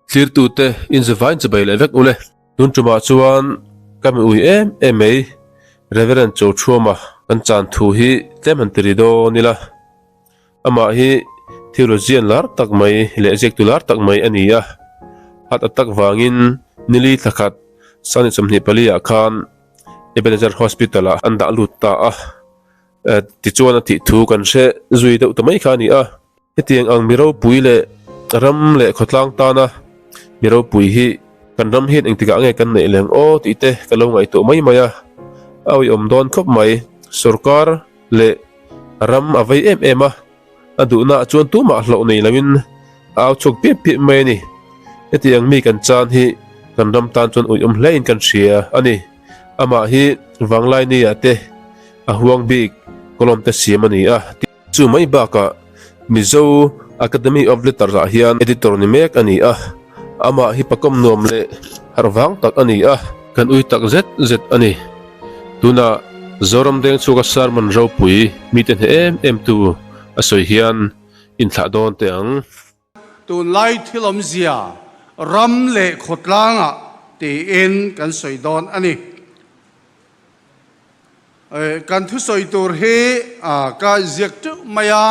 Thlirtute inzavain chibai leh vek ule. Tun tumah chuan ka mi ui em em mai Reverend Chothuama kan chan thu hi tlem han ti ri dawn ila. Amah hi theologian lar tak mai leh ziaktu lar tak mai a ni a. Heart attack vangin nili thla khat Sani 24 ah khan Ebenezer Hospital ah an dah lut ta a. Tichuan a tih thu kan hre zui deuh ta mai kha a ni a. Hetiang ang mi ropui leh ram leh khawtlang tana mi ropui hi kan ram hian engtikah nge kan neih leng aw tih te ka lo ngaihtuah mai mai a, a awihawm dawn khawp mai. Sorkar leh ram a vei em em a, a duhna ah chuan tumah hlauh nei loin a au chhuak piap piap mai a ni. Hetiang mi kan chan hi kan ram tan chuan awihawm hlein kan hria a ni. Amah hi Vanglaini ah te a huang bik column te siam a ni a. Chu mai bakah Mizo Academy of Letters ah hian editor ni mek a ni a, amah hi pakawm nuam leh harh vang tak a ni a, kan ui tak zet zet a ni. Tunah Zoram Dengchhuaka sermon ropui mite hneh em em tu a sawi hian inthlah dawn teh ang. Tunlai thil awmzia ram leh khawtlangah tiin kan sawi dawn a ni. Kan thusawi tur hi ka ziak teuh mai a,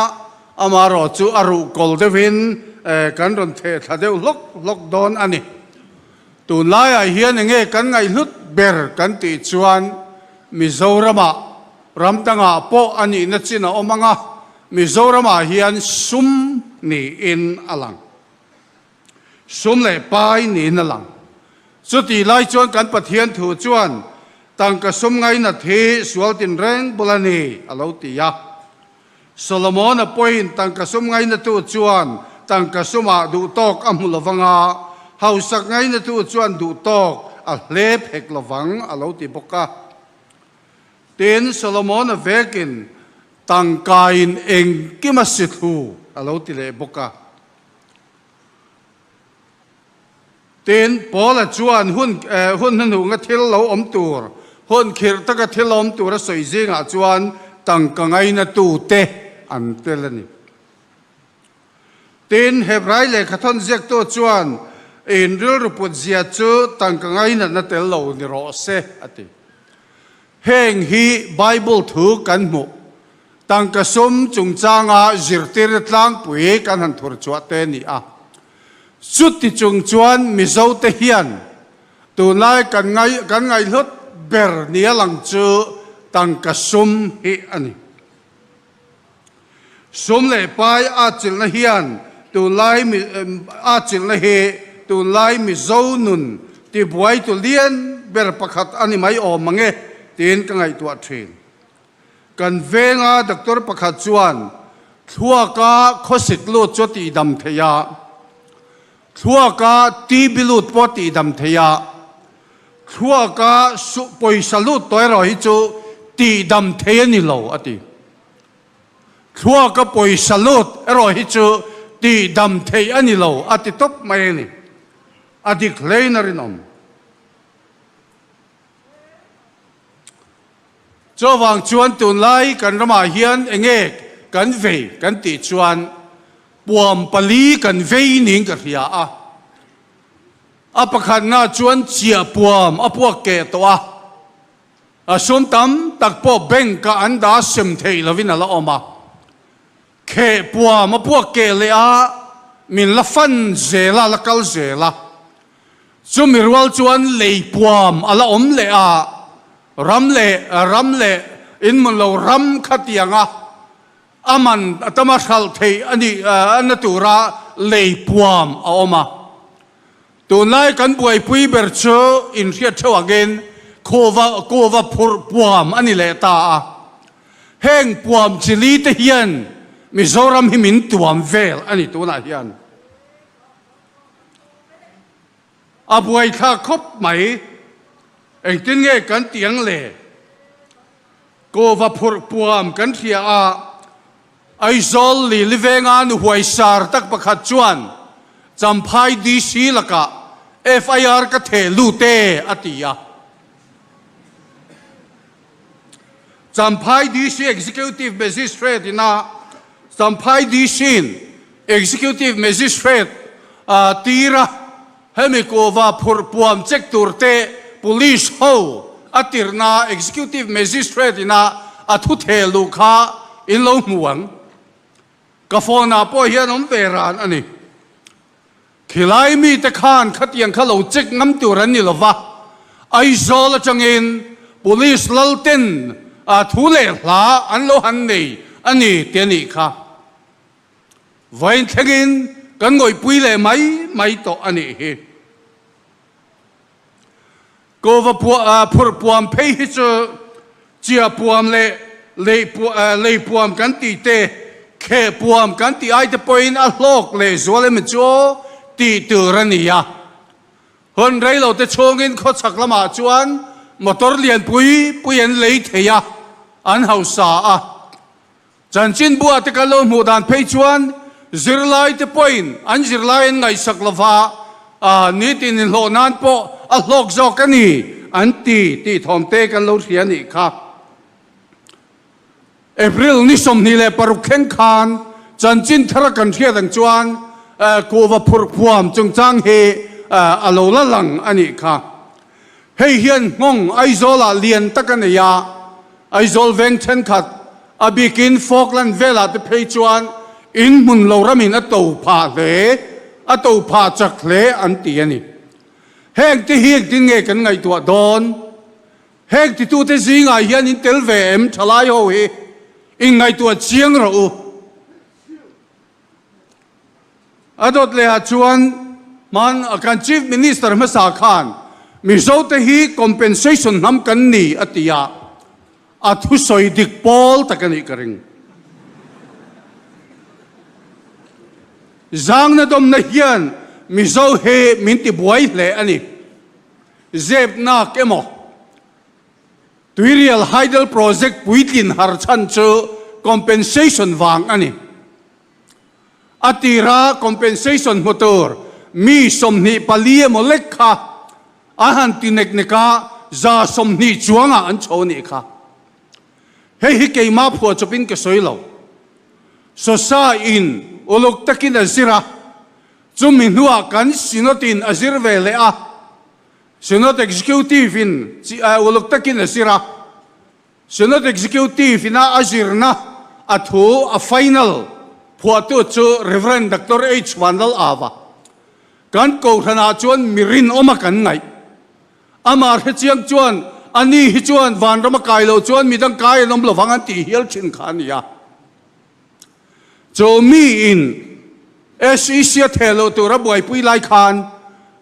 amaherawh chu a ruhkawl deuhin kan rawn theh thla deuh hlawk hlawk dawn a ni. Tunlaiah hian enge kan ngaihhlut ber kan tih chuan Mizoramah ram dangah pawh a nihna chin a awm ang a, Mizoramah hian sum niin a lang. Sum leh pai niin a lang. Chutih lai chuan kan Pathian thu chuan tangka sum ngainat hi sual tinreng bul a ni a lo ti a. Solomon-a pawhin tangka sum ngainatu chuan tangka sumah duhtawk a hmu lovang a, hausak ngainatu chuan duhtawk a hlep hek lovang a lo ti bawk a. Tin, Solomon-a vekin Tangkain engkim a si thlu a lo ti leh bawk a. Tin, Paula chuan hun hun hnuhnunga thil lo awm tur, hun khirh taka thil awm tur a sawi zingah chuan tangka ngainatute an tel a ni. Tin, Hebrai lehkhathawn ziaktu chuan in rilru put zia chu tangka ngainatna tel lo ni rawh se a ti. Heng hi Bible thu kan hmuh tangka sum chungchanga zirtirna tlangpui kan han thur chhuah te a ni a. Chuti chung chuan Mizote hian tunlai kan ngai kan ngaihhlut ber nia lang chu tangka sum hi a ni. Sum leh pai atchilhna hian tunlai atchilhna hi tunlai Mizo nun tibuaitu lian ber pakhat a ni mai awm ang e tiin ka ngaihtuah thin. Kan venga doctor pakhat chuan thluaka khawsik lut chu a tihdam thei a, thluaka TB lut pawh a tihdam thei a, thluaka pawisa lut tawh erawh hi chu tihdam thei a ni lo a ti. Thluaka pawisa lut erawh hi chu tihdam theih a ni lo a ti tawp mai a ni. A dik hlein a rinawm. Chuvang chuan tunlai kan ramah hian enge kan vei kan tih chuan puam pali kan vei niin ka hria a. A pakhatna chuan chiah puam a puak keh tawh a. A sum tam tak pawh bank ah an dah sem theih lovin a la awm a. Kheh puam a puak keh leh a, min la fan zel a, la kal zel a. Chumi rual chuan lei puam a la awm leh a, ram leh ram leh inhmun lo ram kha tiang a, a man a tama hralh theih a nih na tura lei puam a awm a. Tunlai kan buaipui ber chu inhriat theuh angin khuva kuva phurh puam a ni leh ta a. Heng puam chi li te hian Mizoram hi min tuam vel a ni tunah hian. A buaithlak khawp mai. Engtin nge kan tih ang le? Kuva phurh puam kan hria a. Aizawl Lili venga nu huaisar tak pakhat chuan Champhai DC lakah FIR ka theh lut e a ti a. Champhai DC Executive Magistrate ina Champhai DC-in Executive Magistrate a tir a. Hemi kuhva phurh puam check tur te Police ho a tirhna Executive Magistrate ina a thu theh luh kha in lo hmu ang. Ka phone ah pawh hian awm ve ran a ni. Khilai mite khan khatiang kha lo check ngam tur an ni lova, Aizawl atangin Police lal ten thu leh hla an lo han nei a ni ti a nih kha. Vawiin thlengin kan ngawihpui leh mai mai tawh a nih hi. Kova phurh puam phei hi chu chia puam leh lei puam kan tih te, kheh puam kan tih ai te pawhin a hlawk leh zual emaw chu aw tih tur a ni a. Hun rei lo te chhungin khawchhak lamah chuan motor lian pui pui an lei thei a, an hausa a. Chanchinbua te kan lo hmuh dan phei chuan zirlai te pawhin an zirlai an ngaihsak lova, nitin inhlawh nan pawh a hlawk zawk a ni an ti tih thawm te kan lo hria nih kha. April ni 26 thleng khan chanchin thara kan hriat ang chuan kuhva phurh phuam chungchang hi a lo la lang a nih kha. Hei hian nghawng Aizawlah lian tak a nei a, Aizawl veng thenkhat, a bikin Falkland velah te phei chuan in hmun lo ramin a to phah hle, a to phah chak hle an ti a ni. Heng te hi engtin nge kan ngaihtuah dawn? Heng titute zingah hian in tel ve em thalai ho hi? Inngaihtuah chiang rawh u. A dawt lehah chuan hman kan Chief Minister hmasa khan Mizote hi compensation hnam kan ni a ti a, a thusawi dik pawl tak a nih ka ring. Zangna dawmna hian Mizo hi min ti buai hle a ni. Zepnak emaw Tuirial Hydel Project puitlin har chhan chu compensation vang a ni. A tira compensation hmu tur mi 24 emaw lek kha an han ti nek nek a, 120 chuangah an chho nih kha. Hei hi keimah phuahchawpin ka sawi lo. Sosa in uluk takin a zir a, chumi hnuah kan Synod in a zir ve leh a, Synod Executive in uluk takin a zir a, Synod Executive ina a zirna a thu a final phuahtu chu Rev. Doctor H. Vanlal Ava. Kan kohhranah chuan mi rinawma kan ngaih. Amah hrechiang chuan ani hi chuan vanrama kai loh chuan midang kai an awm lovang an tih hial thin kha a ni a. Chu miin SEC a theh loh tura buaipui lai khan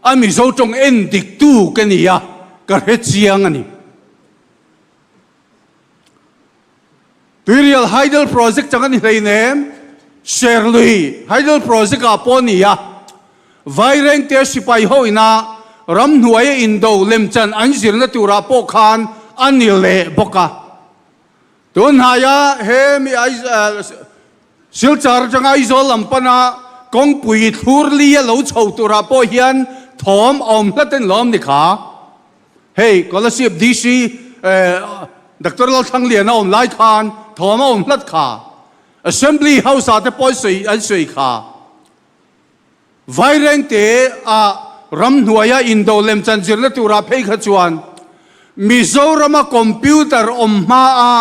a Mizo tawng en diktu ka ni a, ka hrechiang a ni. Tuirial Hydel Project chang a ni hleinem, Serlui Hydel Project ah pawh a ni a, Vairengte sipai ho ina ramhnuaia indo lemchan an zirna turah pawh khan a ni leh bawk a. Tunhnaia he mi Silchar atanga Aizawl lam pana kawngpui thlur li a lo chho turah pawh hian thawm a awm hlat en lawm ni kha. Hei Kolasib DC Doctor Lalthlangliana awm lai khan thawm a awm hlat kha. Assembly House ah te pawh an sawi kha. Vairengte a ramhnuaia indo lemchan zirna turah phei kha chuan Mizorama computer awm hma a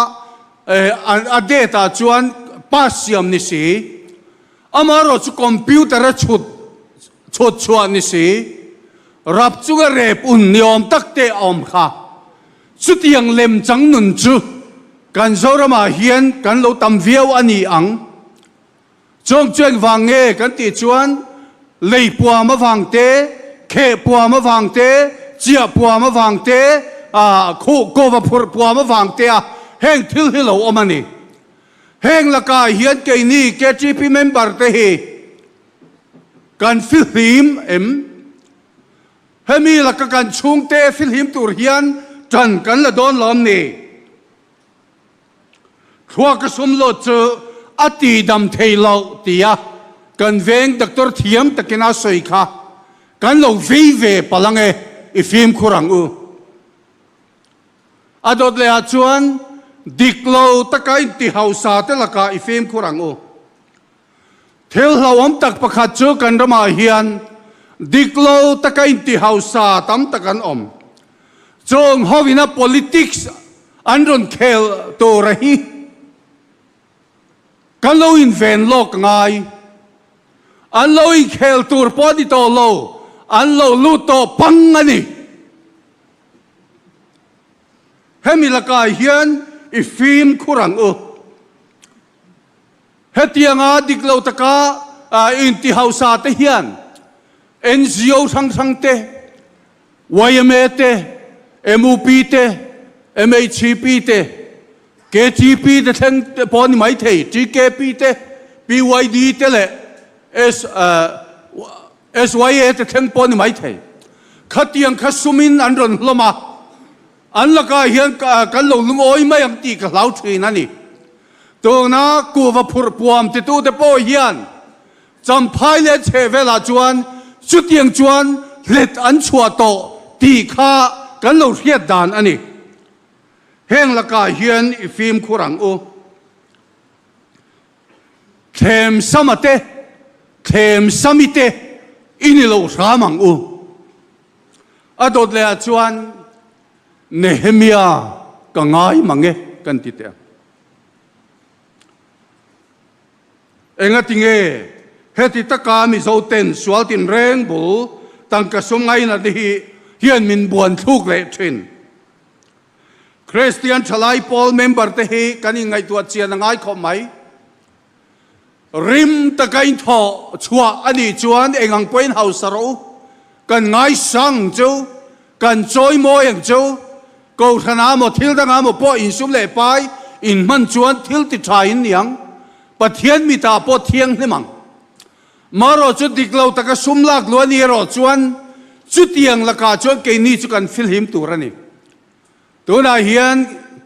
a date ah chuan pass siam ni si, amaherawh chu computer a chhut chhut chhuah ni si, rap chunga rep un ni awm tak te a awm kha. Chutiang lemchang nun chu kan Zoramah hian kan lo tam viau a ni ang. Chawng chu engvang nge kan tih chuan lei puam avang te, kheh puam avang te, chiah puam avang te, khuh kova phurh puam avang te a heng thil hi lo awm a ni. Heng lakah hian keini KTP member te hi kan fihlim em? Hemi laka kan chhungte fihlim tur hian ṭan kan la dawn lawm ni? Thluaka sum lut chu a ti dam thei lo tia kan veng doctor thiam takin a sawi kha kan lo vei ve palh ang e, i fimkhur ang u. A dawt leh ah chuan dik lo taka inti hausa te lakah i fimkhur ang u. Thil hlauhawm tak pakhat chu kan ramah hian. Dik lo taka inti hausa tam tak an awm. Chung hovina politics an rawn khel tura hi kan lo inven lawk ngai. An lo inkhel tur pawh a ni tawh lo, an lo lut tawh pang a ni. Hemi lakah hian i fimkhur ang u. Hetianga dik lo taka inti hausa te hian NGO hrang hrang te, yma te, mup te, MHP te, KTP te thleng te pawh a ni maithei, TKP te, PYD te leh SYA te thleng pawh a ni maithei. Khatiang kha sumin an rawn hlawm a, an lakah hian kan lo lungawi mai ang tih ka hlau thin a ni. Tuna kuhva phurh puam titute pawh hian Champhai leh chhehvelah chuan chutiang chuan hlet an chhuah tawh tih kha kan lo hriat dan a ni. Heng lakah hian i fimkhur ang u. Thlem sama te, thlem sami te i ni lo hram ang u. A dawt leh ah chuan Nehemia ka ngai mang e kan ti teh ang. Engati nge heti taka Mizo ten sual tinreng bul tangka sum ngainat hi hian min buan thluk leh thin? Kristian thalai pawl member te hi kan inngaihtuah chian a ngai khawp mai. Rim taka inthawh chhuah a nih chuan eng ang pawhin hausa rawh u, kan ngaisang chu, kan chawimawi ang chu, Kohhranah maw thil dangah maw pawh insum leh pai inhman chuan thil ti tha in ni ang, Pathian mitah pawh thianghlim ang. Marawh chu dik lo taka sum lak luh a ni erawh chuan chutiang lakah chuan keini chu kan filhim tur a ni. Tunah hian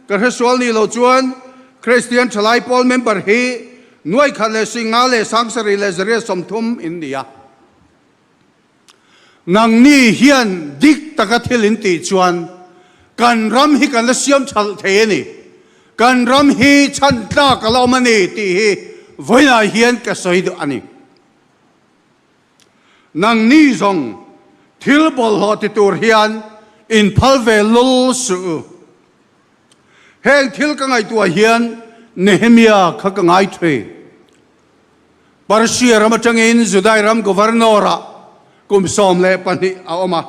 ka hresual nih loh chuan Kristian Thalai Pawl member hi nuai khat leh singa leh sangsarih leh zariat 30 in ni a. Nangni hian dik taka thil in tih chuan kan ram hi kan la siam thalh thei a ni. Kan ram hi chhan tlak a la awm a ni tih hi vawiinah hian ka sawi duh a ni. Nangni zawng thil bawlhhlawh ti tur hian in phal ve lul suh u. Heng thil ka ngaihtuah hian Nehemia kha ka ngai thui. Persia ram atangin Judai ram governor-ah kum 12 a awm a.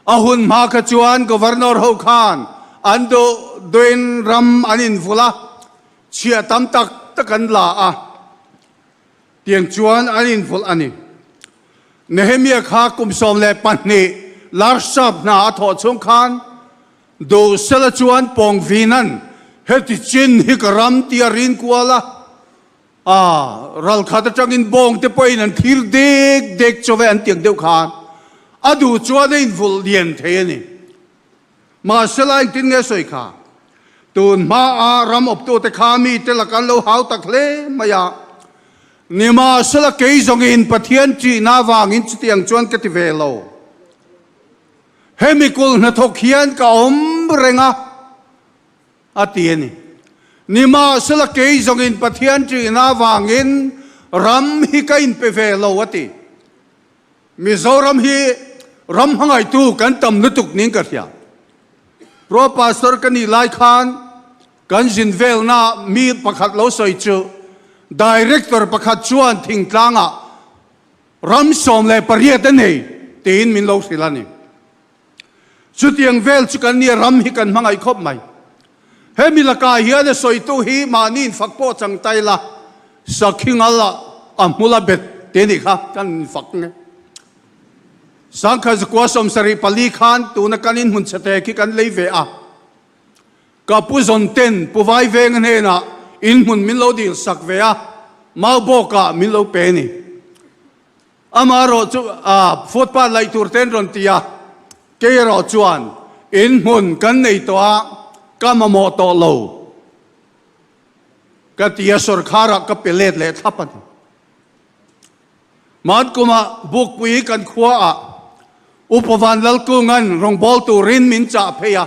A hun hma kha chuan governor ho khan an duh duhin ram an invulh a, chhiah tam tak tak an la a. Tiang chuan an invulh a ni. Nehemia kha kum 12 Larsap hna a thawh chhung khan Duhsela chuan Pawngvinan heti chin hi ka ram tia rin kual a, a ralkhat atangin bawng te pawhin an thlir dek dek chawve an tiang deuh khan a duh chuan a invulh lian thei a ni. Mahsela engtin nge sawi kha? Tun hmaa ram awptute kha mite laka an lo hau tak hle mai a. Nimahsela kei zawngin Pathian ṭihna avangin chutiang chuan ka ti ve lo. Hemi kul hnathawk hian ka awm reng a, a ti a ni. Nimahsela kei zawngin Pathian ṭihna avangin ram hi ka inpe ve lo, a ti. Mizoram hi ram hmangaihtu kan tam lutuk niin ka hria. Pro Pastor ka nih lai khan kan zin velna mi pakhat lo sawi chu Director pakhat chuan thingtlangah ram 18 a nei tiin min lo hrilh a ni. Chutiang vel chu kan nia ram hi kan hmangaih khawp mai. Hemi lakah hian a sawitu hi mahni infak pawh chang ta ila, sakhi ngal ah a hmul a bet te nih kha kan infak nge. Sangkhat zakua 74 khan tuna kan inhmun chhete khi kan lei ve a. Ka pu zawn ten Pu Vaivenga hnenah inhmun min lo dil sak ve a, Maubawkah min lo pe ni. Amaherawh chu footpath laih tur te an rawn ti a, kei erawh chuan in hmun kan nei tawh a, ka mamawh tawh lo ka ti a, sawrkharah ka pe let leh thlap a ni. Hmankumah Bukpui kan khuaah Upa Vanlalkunga'n rawngbâwl turin min chah phei a,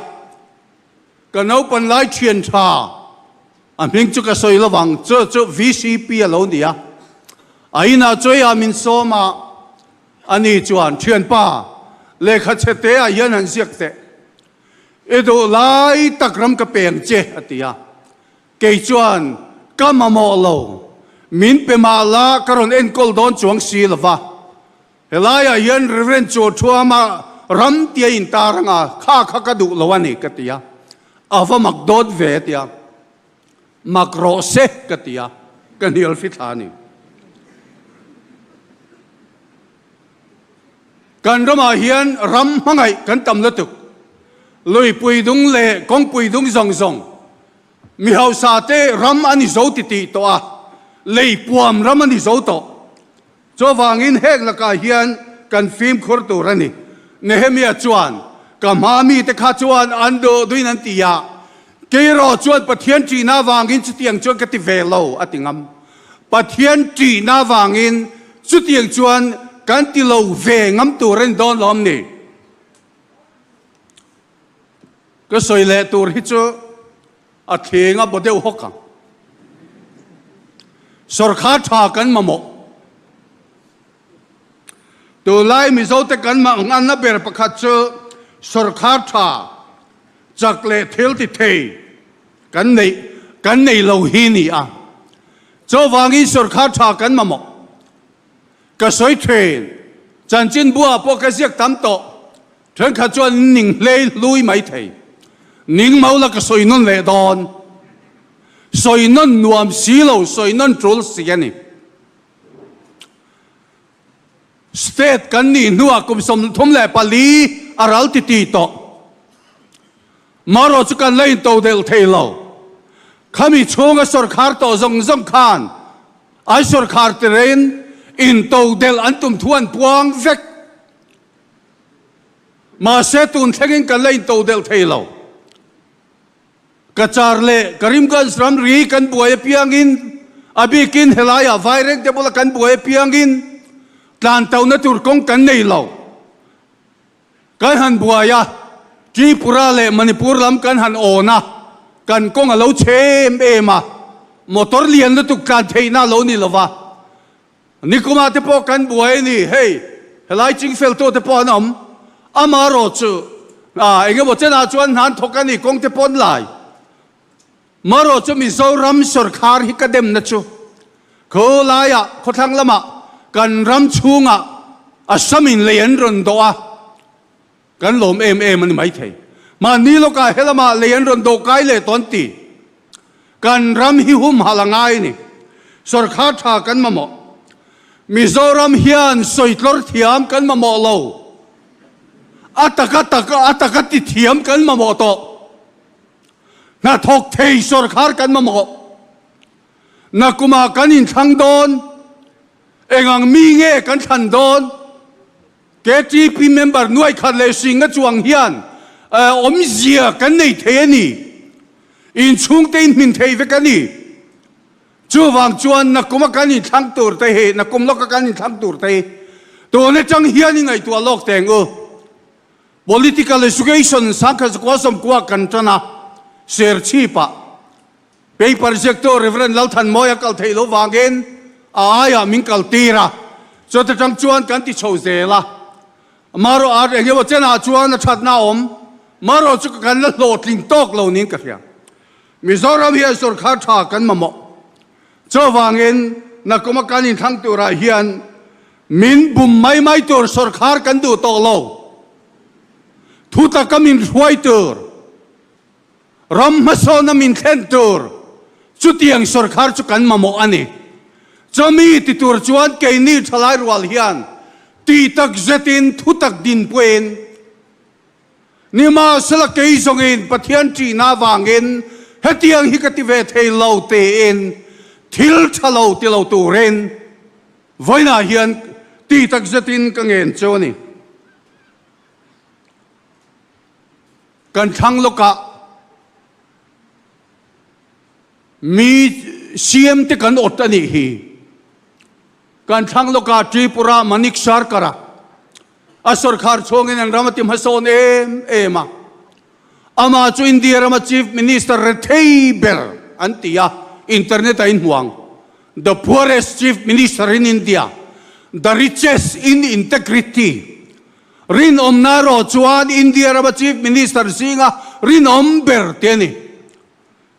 Ka naupan lai thian tha, a hming chu ka sawi lovang, chu chu VCP a lo ni a. A inah chawiah min sawm a. Ani chuan, Thianpa, lehkha chhe te ah hian han ziak teh. I duh lai tak ram ka peng che, a ti a. Kei chuan, Ka mamawh lo. Min pe mah la ka rawn enkawl dawn chuang si lo va. Helaiah hian Reverend Chuathuama ram tia intar anga kha kha ka duh lo a ni, ka ti a. A va mak dawt ve, a ti a. Mak rawh se, ka ti a. Ka hnial fithla a ni. Kan ramah hian ram hmangaih kan tam lutuk. Luipui dung leh kawngpui dung zawng zawng mi hausa te ram a ni zo titih tawh a, lei puam ram a ni zo tawh. Chuvangin heng lakah hian kan fimkhur tur a ni. Nehemia chuan, Ka hma mite kha chuan an duh duhin an ti a, keiraw chuan Pathian ṭihna avangin chutiang chuan ka ti ve lo, a ti ngam. Pathian ṭihna avangin chutiang chuan kan ti lo ve ngam tur a ni dawn lawm ni? Ka sawi leh tur hi chu a thleng a baw deuh hawk ang. Sawrkhar tha kan mamawh. Tunlai Mizote kan manganna ber pakhat chu sawrkhar tha, chak leh thil ti thei kan neih kan nei lo hi ni a. Chuvangin sawrkhar tha kan mamawh. Ka sawi thin, chanchinbuah pawh ka ziak tam tawh. Thenkhat chuan ning hlei hlui mai thei. Ning mau la ka sawi nawn leh dawn. Sawi nawn nuam si lo, sawi nawn tul si a ni. State kan nih hnuah kum 34 a ral ti ti tawh. Marawh chu kan la in to delh thei lo. Khami chhunga sawrkhar tawh zawng zawng khan an sawrkhar tirein in to delh an tum thu an puang vek. Mahse tun thlengin kan la into delh thei lo. Cachar leh Karimganj ramri kan buai apiangin, a bikin helaiah Vairengte bula kan buai apiangin tlan tona tur kawng kan nei lo. Kan han buai a, Tripura leh Manipur lam kan han awn a, kan kawng a lo chhe em em a, motor lian lutuk tlan theihna a lo ni lo va. Nikumah te pawh kan buai a ni, hei helai chingfeltu te pawh an awm, amarawh chu eng emaw chenah chuan hna an thawk a ni, kawng te pawh an lai. Marawh chu Mizoram sawrkhar hi ka demna chu khawlaiah khawthlang lamah kan ram chhungah Assam in lei an rawn dawh a, Kan lawm em em a ni maithei. Mahni lawkah helamah lei an rawn dawh kai leh tawh an ti. Kan ram hi humhalh a ngai a ni. Sawrkhar tha kan mamawh. Mizoram hian sawitlawr thiam kan mamawh lo. A taka taka a taka ti thiam kan mamawh tawh. Hnathawk thei sawrkhar kan mamawh. Nakumah kan inthlang dawn. Engang mi nge kan thlan dawn? KTP member nuai khat leh hring a chuang hian awmzia kan nei thei a ni. Inchhungte in hmin thei vek a ni. Chuvang chuan nakum a kan inthlang tur te hi, nakum lawka kan inthlang tur te hi tun atang hian i ngaihtuah lawk teng u. Political Education sangkhat zakua sawmkua kan tan a, Serchhip-ah Paper ziaktu Rev. Lalthanmawia kal theih loh vangin a aiah min kal tir a, chuta tang chuan kan ti chho zel a. Marawh a eng emaw chenah chuan a thatna a awm, marawh chu kan la hlawhtling tawk lo niin ka hria. Mizoram hian sawrkhar tha kan mamawh. Chuvangin nakuma kan inthlang turah hian min bum mai mai tur sawrkhar kan duh tawh lo. Thutaka min hruai tur. Ram hmasawna min thlen tur chutiang sawrkhar chu kan mamawh a ni. Chumi ti tur chuan keini thalai rual hian tih tak zetin thutak dinpuiin nimahsela kei zawngin Pathian ṭihna avangin hetiang hi ka ti ve thei lo tiin thil ṭha lo ti lo turin vawiinah hian tih tak zetin ka ngen chu a ni. Kan thlang lawkah mi CM te kan awt a nih hi. Kan thlang lawkah Tripura Manik Sarkar-a a sawrkhar chhungin an ram a ti hmasawn em em a. Amah chu India rama Chief Minister rethei ber an ti a, internet a inhmuang. The poorest Chief Minister in India. The riches in integrity, rinawmna erawh chuan India rama Chief Minister zinga rinawm ber te a ni.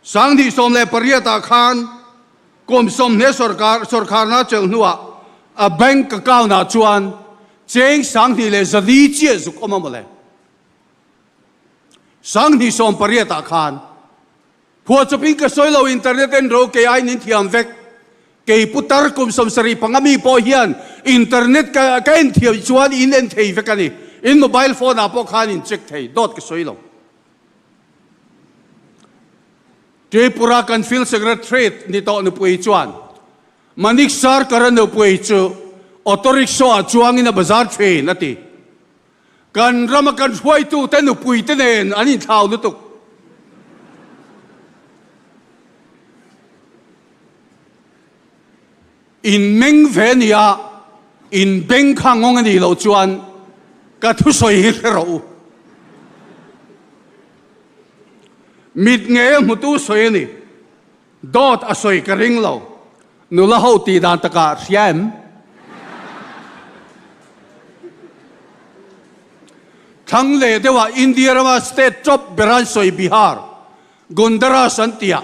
2018 ah khan kum 20 sorkar sorkharna chelh hnuah a bank account ah chuan cheng 2400 chiah zuk awm a mawle. 2018 ah khan Phuahchawpin ka sawi lo, internet en ro kei aiin in thiam vek. Kei putar kum 75 mi pawh hian internet ka ka en thiam chuan in en thei vek a ni. In mobile phone ah pawh khan in check thei, dawt ka sawi lo. Tripura kan field secretary ni tawh nupui chuan Manik Sarkar-a nupui chu auto rickshaw ah chuangin a bazar thin a ti. Kan rama kan hruaitute nupuite nen an inthlau lutuk. In meng ve nia, in beng kha ngawng a nih loh chuan ka thusawi hi hre rawh u. Mit ngei a hmutu sawi a ni. Dawt a sawi ka ring lo. Nula ho tih dan takah hria em? Thlang leh deuhah India rama state top ber an sawi Bihar, Gondaras an tihah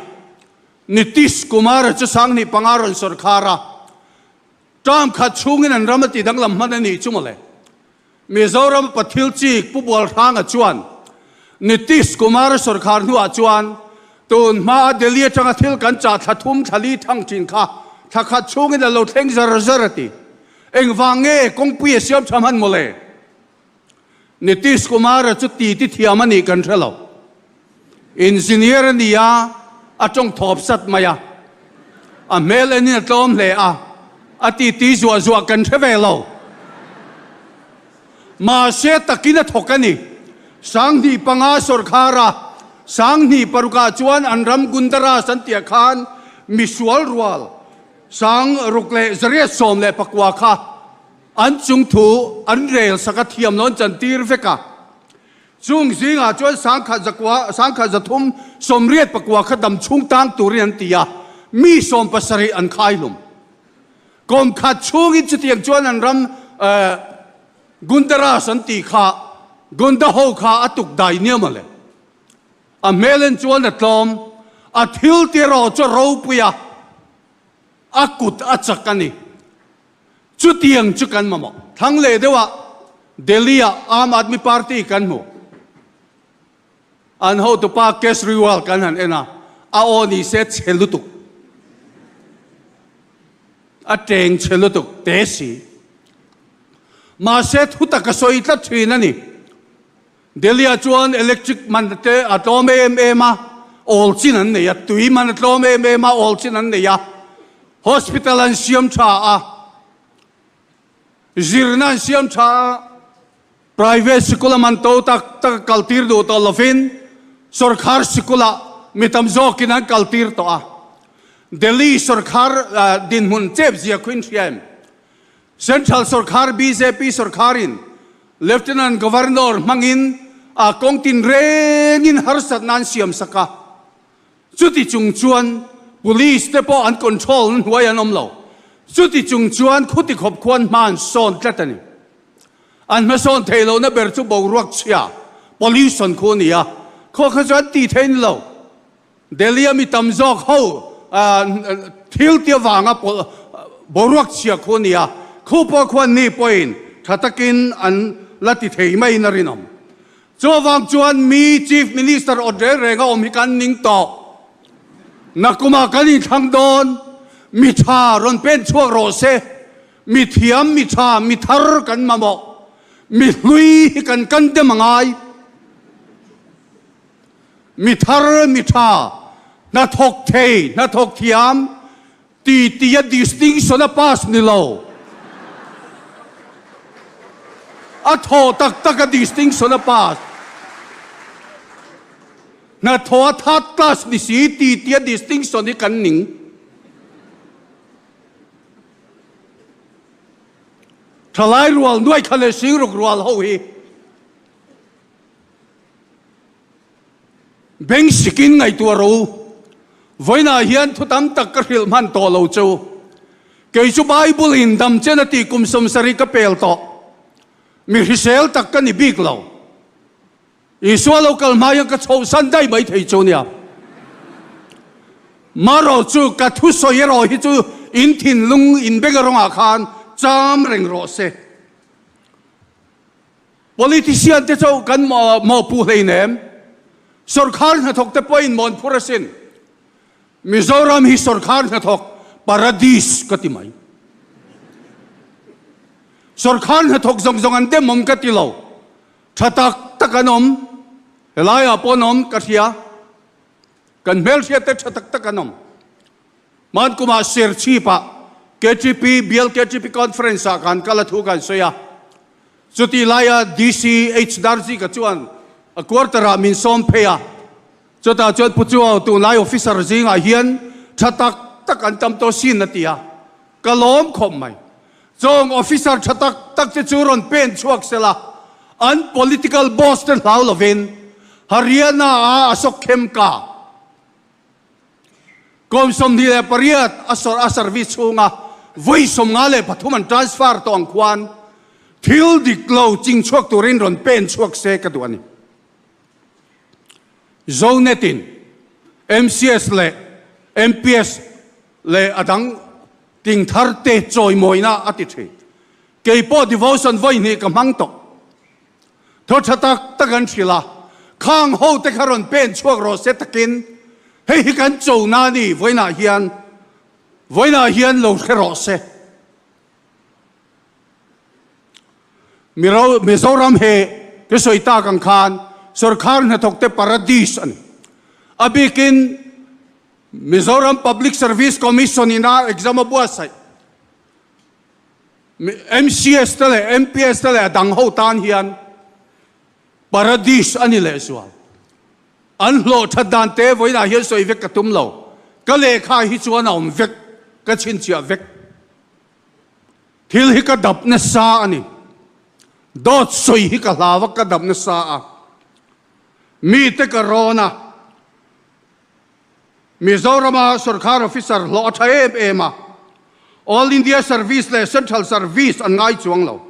Nitish Kumar-a chu 2005 rawn sawrkhar a, term khat chhungin an ram a ti danglam hman a nih chu mawle. Mizoram Pathil Chik Pu Bualhranga chuan Nitish Kumar sawrkhar hnuah chuan tun hmaa Delhi atanga thil kan chah thla thum thla li thang thin kha thla khat chhungin a lo thleng zar zar a ti. Engvang nge kawngpui a siam tha hman mawle? Nitish Kumar-a chu ti ti thiam a nih kan hre lo. Engineer a ni a, a tawng thawp sat mai a. A hmel enin a tlawm hle a, a titi zuah zuah kan hre ve lo. Mahse takin a thawk a ni. 2005 sawrkhar a, 2006 ah chuan an ram Gundaras an tih ah khan misual rual 6819 kha an chungthu an rel sak a thiam lo an chantir vek a. Chung zingah chuan 1000 zakua, 1389 kha dam chhung tang turin an ti a, mi 70 an khai hlum. Kum khat chhungin chutiang chuan an ram Gundaras an tih kha Gunda ho kha a tuk dai nia mawle. A hmel en chuan a tlawm, a thil ti erawh chu a ropui a, a kut a chak a ni. Chutiang chu kan mamawh. Thlang leh deuhah Delhi-ah Aam Aadmi Party kan hmu. An hotupa Kejriwal kan han en a, a aw ni se chhe lutuk. A teng chhe lutuk te si. Mahse thu tak a sawi tlat thin a ni. Delhi-ah chuan electric man te a tlawm em em a, awl chin an nei a, tui man a tlawm em em a, awl chin an nei a, hospital an siam tha a, zirna an siam tha a, private sikul a man to tak tak a kaltir duh tawh lovin sawrkhar sikulah mi tam zawkin an kaltir tawh a. Delhi sawrkhar dinhmun chep zia khuin hria em? Central sawrkhar bjp sawrkharin Lieutenant Governor hmangin a kawng tin rengin harsatna an siam sak a, chuti chung chuan Police te pawh an control na hnuai an awm lo, chuti chung chuan khuti khawp khuan hma an sawn tlat a ni. An hmasawn theih lohna ber chu boruak chhia, pollution, khu a ni a, khaw kha chu an tih theih a ni lo. Delhi a mi tam zawk ho thil ti avanga boruak chhia khu a ni a, khu pawh khuan ni pawhin tha takin an la ti thei maiin a rinawm. Chuvang chuan mi Chief Minister awt reng reng a awm hi kan ning tawh. Nakumah kan inthlang dawn, mi tha rawn pen chhuak rawh se, mi thiam, mi tha, mi thar kan mamawh, mi hlui hi kan kan dem a ngai. Mi thar, mi tha, hnathawk thei, hnathawk thiam ti tia distinction a pass ni lo. A thaw tak tak a distinction a pass. Hnathawh a third class ni si ti tia distinction hi kan ning. Thalai rual nuai kha leh singruk rual ho hi. Beng sikin ngaihtuah ro. Vawiinah hian thu tam tak ka hrilh hman tawh lo chu. Kei chu Bible in dam chen a tih kum 70 ka pel tawh. Mi hrisel tak ka ni bik lo. Isua lo kal hma hian ka chhohsan daih mai thei chu nia. Marawh chu ka thusawi erawh hi chu in thinlung in beng erawngah khan cham reng rawh se. Politician te chauh kan mawhpuh hleinem. Sorkar hnathawk te pawhin mawn phur asin. Mizoram hi sorkar hnathawk paradis ka ti mai. Sorkar hnathawk zawng zawng an dem awm ka ti lo. Tha tak tak an awm. Helaiah pawh an awm ka hria. Kan hmelhriat te tha tak tak an awm. Hman kumah Serchhip-ah KTP, Bial KTP Conference-ah kan kal a thu kan sawi a. Chutih laia DC H Darzika chuan a quarter-ah min sawm phei a. Chutah chuan Pu Chuau tunlai officer zingah hian tha tak tak an tam tawh sin a ti a. Ka lawm khawp mai. Chawng officer tha tak tak te chu rawn pen chhuak se la, an political boss te hlau lovin Haryana ah a sawk khem ka. Kum 28 a sawrh a service chhunga vawi 53 an transfer tawh ang khuan thil dik lo ching chhuak turin rawn pen chhuak se ka duh a ni. Zonet in MCS leh MPS leh a dang ting thar te chawimawina a ti thin. Kei pawh devotion vawi hnih ka hmang tawh. Thaw tha tak tak an hrilh a, khang ho te kha rawn pen chhuak rawh se takin hei hi kan cho na a ni vawiinah hian vawiinah hian lo hre rawh se. Mizoram he ka sawi tak ang khan sorkar hnathawk te paradis a ni. A bikin Mizoram Public Service Commission ina exam a buatsaih MCS te leh MPS te leh a dang ho tan hian paradis a ni lehzual. An hlawh that dan te vawiinah hian sawi vek ka tum lo. Ka lehkha hi chuan a awm vek, ka chhinchhiah vek. Thil hi ka dap nasa a ni. Dawt sawi hi ka hlau a, ka dap nasa a. Mite ka rawn a. Mizorama sorkar officer hlawh a tha em em a. All India Service leh Central Service an ngai chuang lo.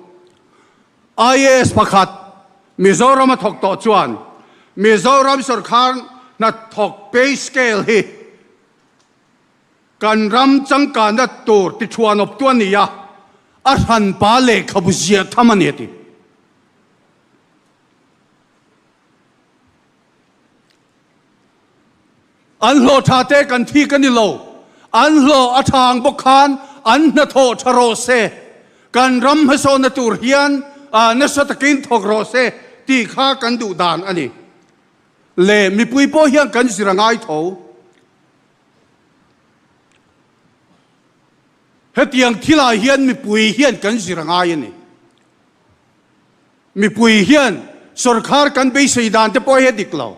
IAS pakhat Mizorama thawk tawh chuan Mizoram sorkar hnathawk pay scale hi Kan ram changkanna tur tithuan awptu a ni a, a hranpa lehkhabu ziah tham a ni a ti. An hlawh tha te kan thik a ni lo, an hlawh a tha ang bawk khan an hnathawh tha rawh se, kan ram hmasawnna tur hian nasa takin thawk rawh se tih kha kan duh dan a ni. Le mipui pawh hian kan zir a ngai tho. Hetiang thilah hian mipui hian kan zir a ngai a ni. Mipui hian sorkar kan beisei dan te pawh hi a dik lo.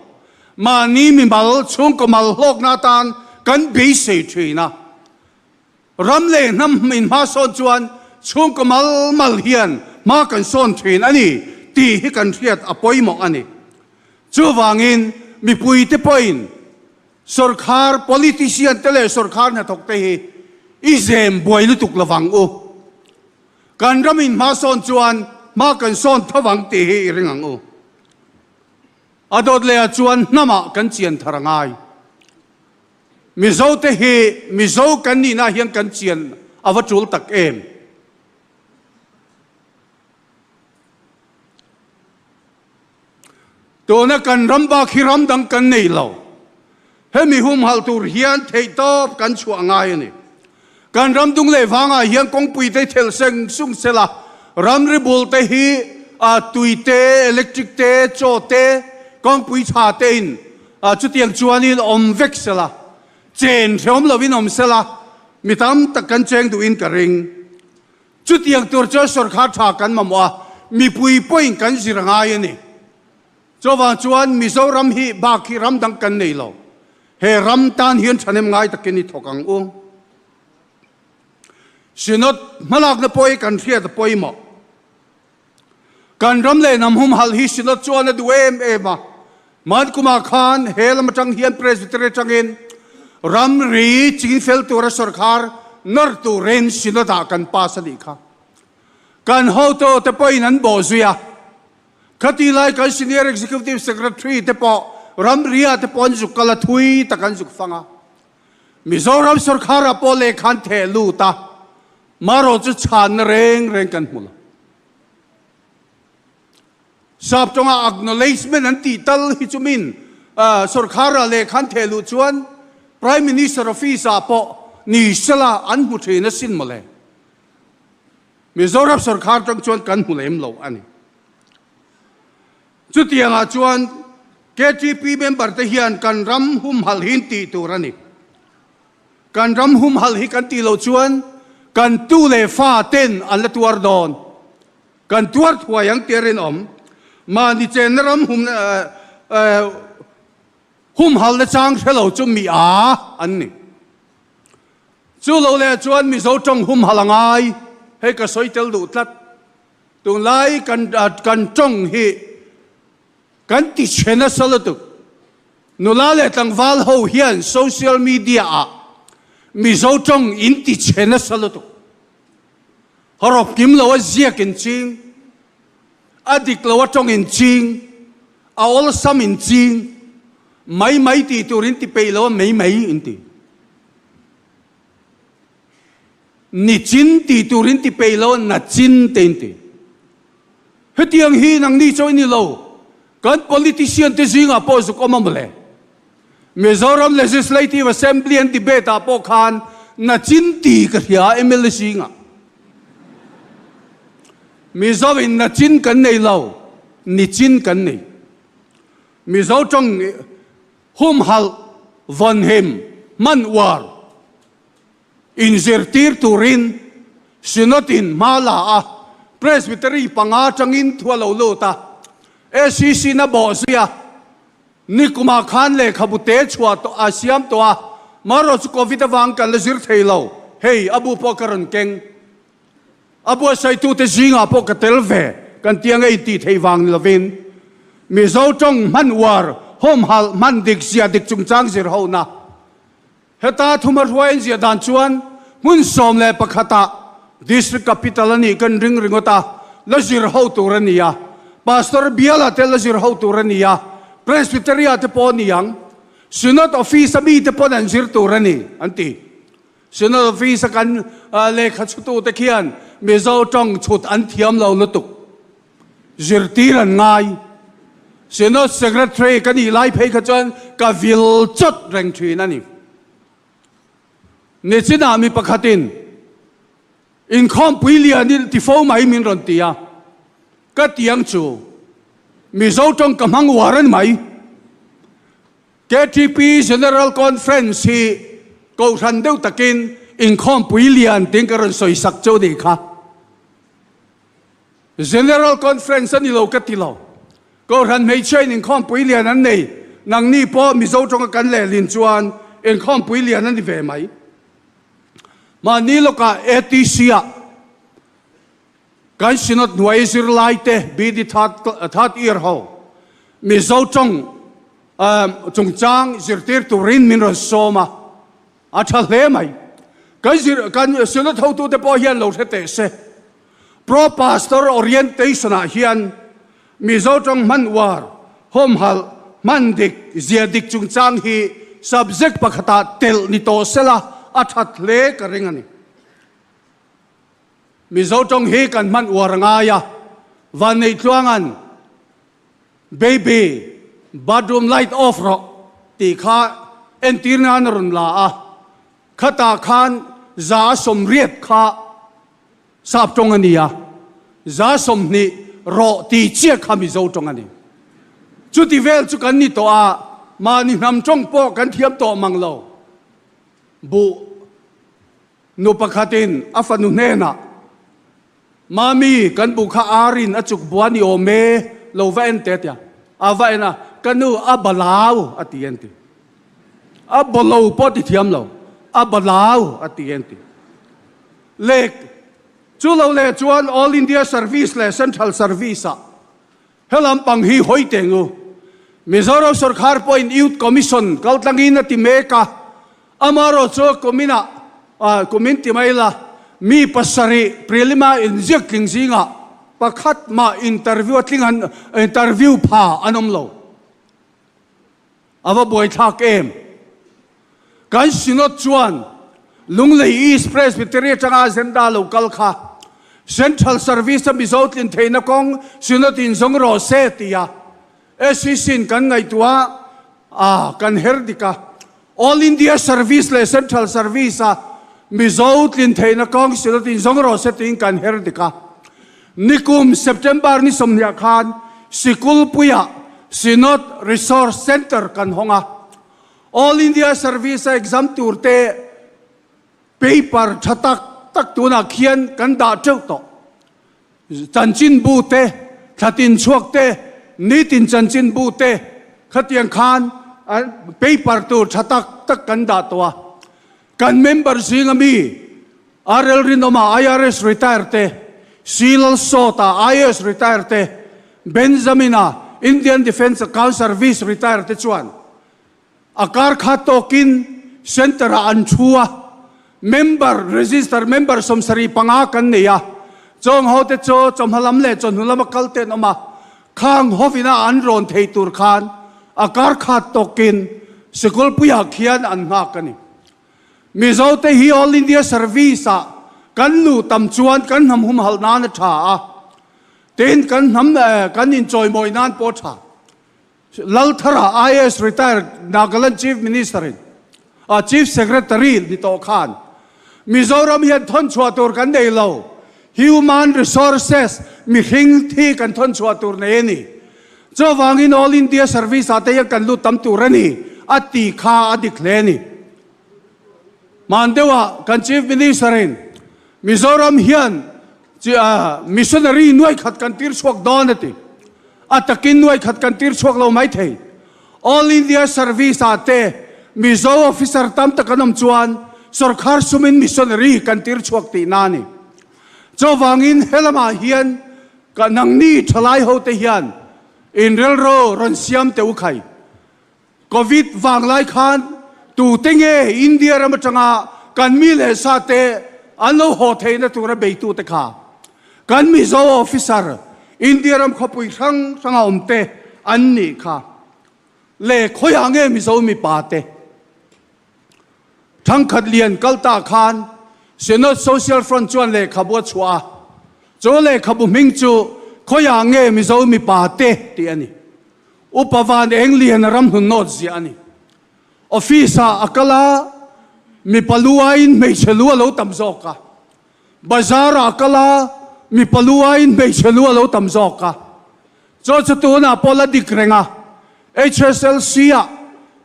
Mahni mimal, chhungkaw mal hlawkna atan kan beisei thin a. Ram leh hnam in hma sawn chuan chhungkaw mal mal hian hma kan sawn thin a ni tih hi kan hriat a pawimawh a ni. Chuvangin mipuite pawhin Sorkar politician te leh sorkar hnathawk te hi i zem buai lutuk lovang u. Kan ram in hma sawn chuan hma kan sawn tho vang tih hi i ring ang u. A dawt leh ah chuan hnamah kan chian thar a ngai. Mizo te hi Mizo kan nihna ah hian kan chian a va tul tak em. Tuna kan ram bak hi ram dang kan nei lo. Hemi humhalh tur hian theihtawp kan chhuah ngai a ni. Kan ram dung leh vangah hian kawngpui te thelh seng sung sela, ramri bul te hi tui te, electric te, chaw te, kawngpui tha te in chutiang chuanin awm vek sela, chen hrehawm lovin awm sela, mi tam tak kan cheng duhin ka ring. Chutiang tur chuan sorkar tha kan mamawh a, mipui pawhin kan zir a ngai a ni. Chuvang chuan Mizoram hi bak hi ram dang kan nei lo. He ram tan hian thahnem ngai takin i thawk ang u. Synod hmalakna pawh hi kan hriat a pawimawh. Kan ram leh hnam humhalh hi Synod chuan a duh em em a. Hman kumah khan he lam atang hian Presbytery atangin ramri chingfel tura sorkar. Nawr turin Synod-ah kan pass a nih kha. Kan hotu te pawhin an bawhzui a. Khati lai kan Senior Executive Secretary te pawh ramria te pawh an zuk kal a, thui tak an zuk fang a. Mizoram sorkharah pawh lehkha an theh lut a, marawh chu chhanna reng reng kan hmu lo. Sap tawnga acknowledgement an tih tal hi chu min sorkharah lehkha an theh luh chuan Prime Minister office ah pawh ni sela an hmu thin asin mawle. Mizoram sorkar tang chuan kan hmu lem lo a ni. Chutiangah chuan KTP member te hian kan ram humhalh hi tih tur a ni. Kan ram humhalh hi kan tih loh chuan kan tu leh fa ten an la tuar dawn. Kan tuar thuai ang tih a rinawm. Mahni chenna ram hum humhalhna chang hre lo chu mi a an ni. Chu lo leh chuan Mizo tawng humhalh a ngai, hei ka sawi tel duh tlat. Tunlai kan kan tawng hi kan ti chhe nasa lutuk. Nula leh tlangval ho hian social media ah Mizo tawng in ti chhe nasa lutuk. Hawrawp kim lo a ziak in ching, a dik lo a tawng in ching, a awlsam in ching, mai mai tih tur in ti peih lo a mei mei in ti. Nichin tih tur in ti peih lo a nachin te in ti. Hetiang hi nangni chaw i ni lo, kan politician te zingah pawh zuk awm a mawle. Mizoram Legislative Assembly an debate ah pawh khan nachin ti ka hria a mla zingah. Mizo in nachin kan nei lo, nichin kan nei. Mizo tawng Humhalh, vawnhim, hman uar inzirtir turin Synod-in hma la a, Presbytery panga atangin thu a lo lut a, SEC-in a bawh zui a, nikumah khan lehkhabu te chhuah tawh a siam tawh a, marawh chu Covid avang kan la zir thei lo, hei a bu pawh ka rawn keng. A buatsaitute zingah pawh ka tel ve, kan tia ngei tih theih vang ni lovin Mizo tawng hman uar, humhalh, hman dik, ziah dik chungchang zir hona. Heta thuma hruai an ziah dan chuan hmun 11 ah District Capital a nih kan ring ringawt a, la zir ho tur a ni a, Pastor biala te la zir ho tur a ni a, Presbytery ah te pawh a ni ang, Synod Office a mite pawn an zir tur a ni, an ti. Synod Office a kan lehkha chhutute khian Mizo tawng chhut an thiam lo lutuk. Zirtir an ngai. Synod Secretary ka nih lai phei kha chuan ka vil chawt reng thin a ni. Nichinah mi pakhatin inkhawmpui lian i ti fo mai min rawn ti a, ka tiang chu Mizo tawng ka hmang uar a ni mai. KTP General Conference hi kohhran deuh takin inkhawmpui lian tiin ka rawn sawi sak chu nih kha. General Conference a ni lo ka ti lo. Kohhran hmeichhia in inkhawmpui lian an nei, nangni pawh Mizo tawnga kan lehlin chuan inkhawmpui lian a ni ve mai. Mahni lawkah ATC-ah Kan Synod hnuai zirlaite BD third year ho Mizo tawng chungchang zirtir turin min rawn sawm a, a tha hle mai. Kan zir kan Synod hotute pawh hian lo hre teh se. Pro Pastor Orientation ah hian Mizo tawng hman uar, humhalh, hman dik, zia dik chungchang hi subject pakhatah telh ni tawh sela a that hle ka ring a ni. Mizo tawng hi kan hman uar a ngai a, Vanneihtluanga'n Baby, bathroom light off rawh tih kha entir nan a rawn la a, khatah khan 180 kha sap tawng a ni a, 20 rawh tih chiah kha Mizo tawng a ni. Chuti vel chu kan ni tawh a, mahni hnam tawng pawh kan thiam tawh mang lo. Buh. Nu pakhatin a fanu hnenah, Mami, kan bu kha arin a chuk bua ni awm e, lo va en teh a ti a. A va en a, Ka nu, a balau a ti en ti. A bawlo pawh ti thiam lo, a balau a ti en ti. Leh chu lo leh chuan All India Service leh Central Service-ah He lampang hi hawi teng u. Mizoram sorkar pawhin Youth Commission kaltlangin a ti mek a, amarawh chu kuminah Kum in ti mai la, mi pasarih prelim-a inziak tling zingah pakhat mah interview a tling an interview pha an awm lo. A va buaithlak em? Kan Synod chuan Lunglei East Presbytery atanga agenda lo kal kha Central Service-a Mizo tlin theihna kawng Synod in zawng rawh se tia SEC-in kan ngaihtuah a, kan her dik a. All India Service leh Central Service-a Mizo tlin theihna kawng Synod in zawng rawh se tiin kan her dik a. Nikum September ni sawmhniah khan Sikulpuiah Synod Resource Centre kan hawng a. All India Service-a exam tur te paper tha tak tak tunah khian kan dah teuh tawh. Chanchinbu te, thlatin chhuak te, nitin chanchinbu te khatiang khan paper tur tha tak tak kan dah tawh a. Kan member zinga mi RL Rinawma IRS retire te, C Lalsawta IAS retire te, Benjamin-a Indian Defence Account Service retire te chuan A kar kha tawkin Centre ah an thu a, member, register member 75 kan nei a, chawng ho te chu chawhma lam leh chawhnu lama kal te an awm a, khang hovina an rawn thei tur khan a kar kha tawkin Sikulpuiah khian an nghak a ni. Mizo te hi All India Service ah kan luh tam chuan kan hnam humhalh nan a tha a, tin kan hnam kan inchawimawi nan pawh a tha. Lalthara IAS retired Nagaland Chief Minister in a Chief Secretary ni tawh khan Mizoram hian thawn chhuah tur kan nei lo, Human Resources mihring thi kan thawn chhuah tur nei a ni. Chuvangin All India Service ah te hian kan lut tam tur a ni a ti kha a dik hle a ni. Hman deuhah kan Chief Minister in Mizoram hian Missionary nuai khat kan tir chhuak dawn a ti. A takin nuai khat kan tir chhuak lo mai thei. All India Service ah te Mizo officer tam tak an awm chuan sorkar sumin missionary kan tir chhuak tihna a ni. Chuvangin helamah hian ka nangni thalai ho te hian inrelro rawn siam teh u khai. Covid vanglai khan tute nge India ram atanga kan mi leh sa te an lo haw theihna tura beitute kha kan Mizo officer India ram khawpui hrang hranga awm te an nih kha le khawiah nge Mizo mipa te Thangkhat lian kal ta khan Synod Social Front chuan lehkhabu a chhuah a, chu lehkhabu hming chu khawiah nge Mizo mipa te tih a ni. Upa Van Eng Lian a ram hnun nawt ziah a ni. Office ah a kal a, mipa lu aiin hmeichhe lu a lo tam zawk a. Bazar ah a kal a, mipa lu aiin hmeichhe lu a lo tam zawk a. Chu chu tunah pawh la dik reng a, HSLC ah,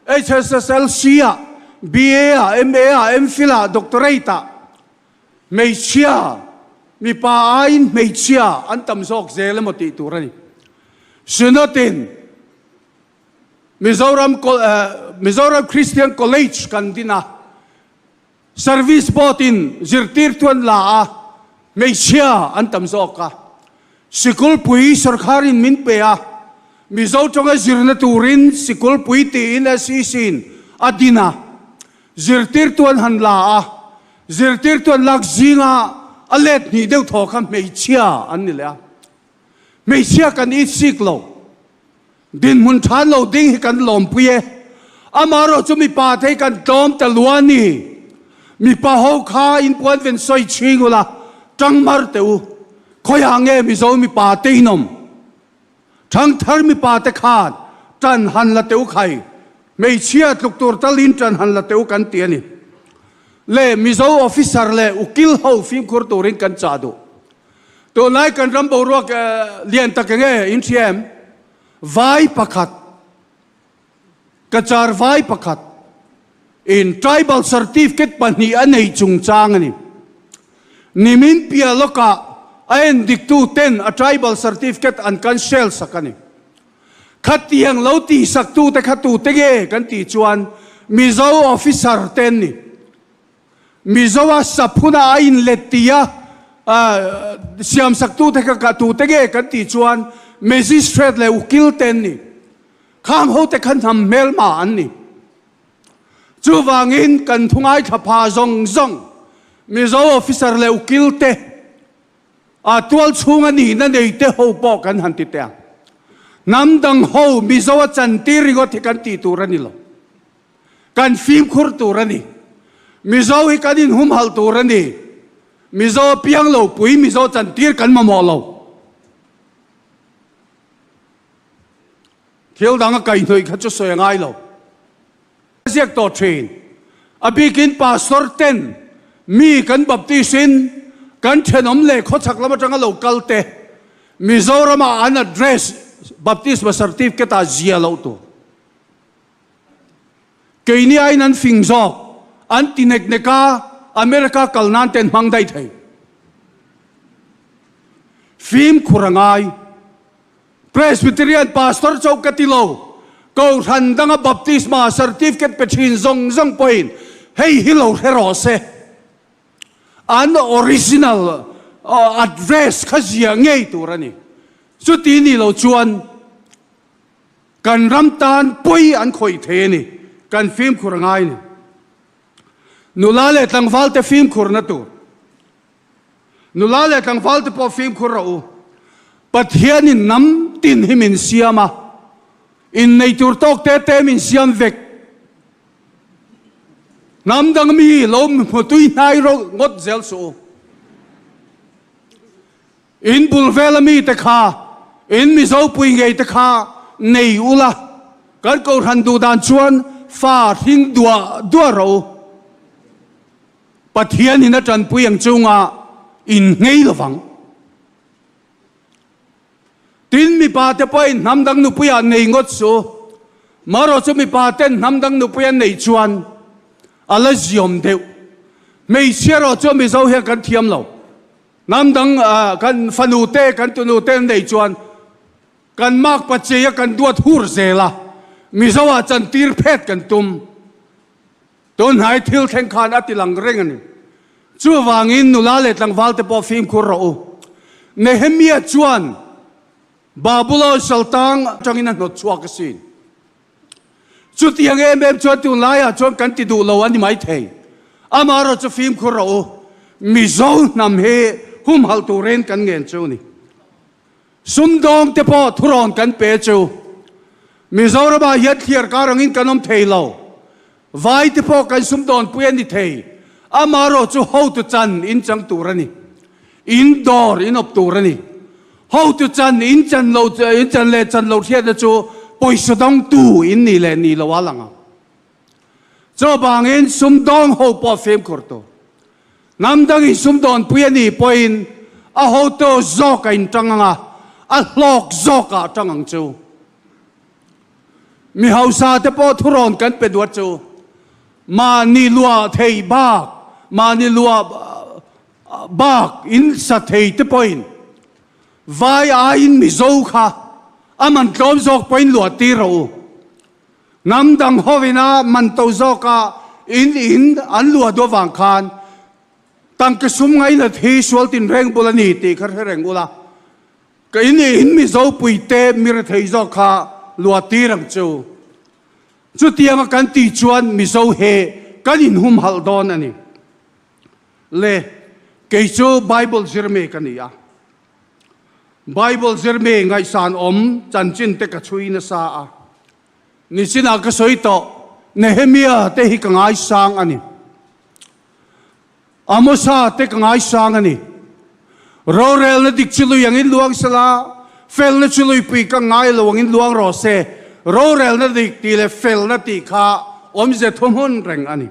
HSSLC ah, BA ah, MA ah, MPhil ah, Doctorate ah hmeichhia, mipa aiin hmeichhia an tam zawk zel emaw tih tur a ni. Synod-in Mizoram Mizoram Christian College kan din a, Service board in zirtirtu an la a, hmeichhia an tam zawk a. Sikulpui sawrkharin min pe a, Mizo tawnga zirna turin sikulpui tiin SEC in a din a. Zirtirtu an han la a, zirtirtu an lak zinga a let hnih deuh thaw kha hmeichhia an ni leh a. Hmeichhia kan itsik lo. Dinhmun than lo ding hi kan lawmpui e. Amaherawh chu mipa te hi kan tlawm ta lua a ni. Mipa ho kha in puan ven sawi chhing ula, tang mar teh u. Khawiah nge Mizo mipa te in awm? Thangthar mipa te khan tan han la teh u khai. Hmeichhia tluk tur talin tan han la teh u kan ti a ni. Le Mizo officer leh ukil ho fimkhur turin kan chah duh. Tunlai kan ram boruak lian tak enge in hria em? Vai pakhat, Cachar vai pakhat in tribal certificate pahnih a nei chungchang a ni. Nimin piah lawkah a endiktu ten a tribal certificate an cancel sak a ni. Khatiang lo tihsaktu te kha tute nge kan tih chuan Mizo officer te an ni. Mizoa saphuna a inlet tia siamsaktute kha ka tute nge kan tih chuan Magistrate leh ukil te an ni. Khang hote kha hnam hmelma an ni. Chuvangin kan thu ngaithla pha zawng zawng. Mizo officer leh ukil te, a tual chhunga nihna nei te ho pawh kan han ti teh ang. Hnam dang ho Mizo a chantir ringawt hi kan tih tur a ni lo. Kan fimkhur tur a ni. Mizo hi kan inhumhalh tur a ni. Mizo a piang lo pui Mizo chantir kan mamawh lo. Thil dang a kaihhnawih kha chu sawi a ngai lo. A ziak tawh thin. A bikin Pastor ten mi kan Baptist in kan thenawm leh khawchhak lam atanga lo kal te Mizoram ah an address Baptisma certificate ah zia loh tur. Keini aiin an fing zawk, an ti nek nek a, America kal nan te an hmang daih thei. Fimkhur a ngai. Presbyterian Pastor chauh ka ti lo, Kohhran danga Baptisma certificate pe thin zawng zawng pawhin hei hi lo hre rawh se. An original address kha ziah ngei tur a ni. Chuti ni lo chuan kan ram tan pawi an khawih thei a ni. Kan fimkhur a ngai a ni. Nula leh tlangvalte fimkhurna tur. Nula leh tlangval te pawh fimkhur rawh u. Pathianin hnam tin hi min siam a, innei tur tawk te te min siam vek. Hnam dang mi lo hmu tui hnai rawh ngawt zel suh u. In bul vela mi te kha, in Mizo pui ngei te kha nei ula, kan Kohhran duh dan chuan fa hring duah duah rawh u. Pathianin a tanpui ang chunga in nghei lovang. Tin, mipa te pawhin hnam dang nupuiah nei ngawt su. Marawh chu mipa ten hnam dang nupui an neih chuan a la ziawm deuh. Hmeichhia erawh chu Mizo hian kan thiam lo. Hnam dang kan fanu te, kan tunu te an neih chuan kan makpa cheia kan duat hur zel a, Mizo ah chantir phet kan tum. Tunhnai thil thleng khan a ti lang reng a ni. Chuvangin nula leh tlangvalte pawh fimkhur rawh u. Nehemia chuan Babulon saltang atangin a hnawt chhuak asin. Chutiang em em chuan tunlaiah chuan kan ti duh lo a ni maithei. Amaherawh chu fimkhur rawh u. Mizo hnam hi humhalh turin kan ngen chu a ni. Sumdawng te pawh thurawn kan pe chu. Mizoramah hian thliar kar angin kan awm thei lo. Vai te pawh kan sumdawnpui a ni thei. Amaherawh chu hotu chan in chang tur a ni. In dawr in awp tur a ni. Hotu chan in chan lo in chan leh chan lo hriatna chu pawisa dawngtu in nih leh nih lo a lang ang. Chuvangin sumdawng ho pawh fimkhur tur. Hnam dangin sumdawnpui a nih pawhin a hotu zawk a inṭang ang a, a hlawk zawkah a ṭang ang chu. Mi hausa te pawh thurawn kan pe duat chu. Mahni luah thei bak, mahni luah bak in sa thei te pawhin vai aiin Mizo kha a man tlawm zawk pawhin luah tir rawh u. Hnam dang hovin a man to zawka in in an luah duh avang khan tangka sum ngainat hi sual tinreng bul a ni tih kha hre reng ula, ka in in Mizo puite mi rethei zawk kha luah tir ang chu. Chutianga kan tih chuan Mizo he kan inhumhalh dawn a ni. Le, kei chu Bible zirmi ka ni a. Bible zirmi ngaihsan awm chanchin te ka chhui nasa a. Nichinah ka sawi tawh, Nehemia te hi ka ngaisang a ni. Amosa te ka ngaisang a ni. Rorelna dik chu lui angin luang sela, felna chu luipui ka ngai lo angin luang rawh se. Rorelna dik tih leh felna tih kha awmze thuhmun reng a ni.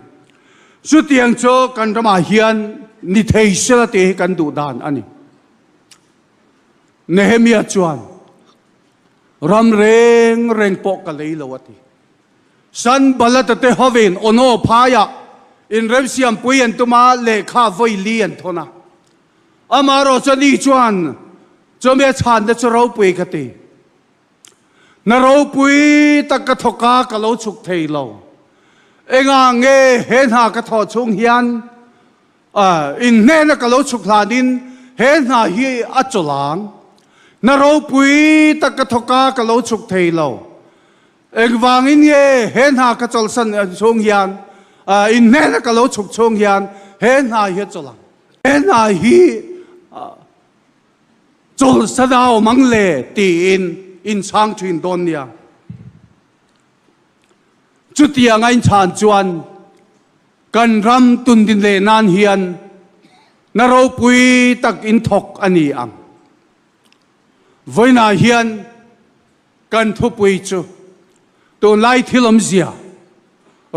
Chutiang chu kan ramah hian ni thei sela tih hi kan duh dan a ni. Nehemia chuan, Ram reng reng pawh ka lei lo a ti. Sanbalata te hovin Ono phaiah inremsiampui an tum a, lehkha vawi li an thawn a. Amaherawh chu ani chuan, Chumi a chhanna chu ropui ka ti. Hna ropui tak ka thawk a, ka lo chhuk thei lo. Engah nge he hna ka thawh chhung hian in hnena ka lo chhuk hlanin he hna hi a chawlh ang? Hna ropui tak ka thawk a, ka lo chhuk thei lo. Engvangin nge he hna ka chawlhsan chhung hian in hnena ka lo chhuk chhung hian he hna hi a chawl ang. He hna hi chawlhsan a awm ang le tiin in chhang thin dawn nia. Chutiang a inchhan chuan kan ram tundin leh nan hian na ropui tak in thawk a ni ang. Vawiinah hian kan thupui chu tunlai thil awmzia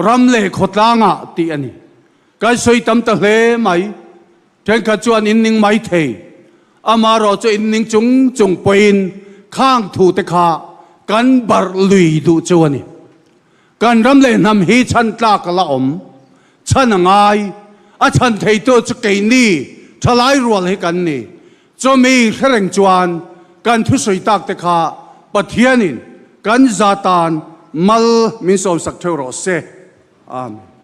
ram leh khawtlangah tih a ni. Kan sawi tam ta hle mai. Thenkhat chuan in ning mai thei. Amaherawh chu in ning chung chung pawhin khang thu te kha kan barh lui duh chu a ni. Kan ram leh hnam hi chhan tlak a la awm. Chhan a ngai. A chhan theitu chu keini thalai rual hi kan ni. Chumi hre reng chuan kan thusawi tak te kha Pathianin kan za tan mal min sawmsak theuh rawh se. Amen.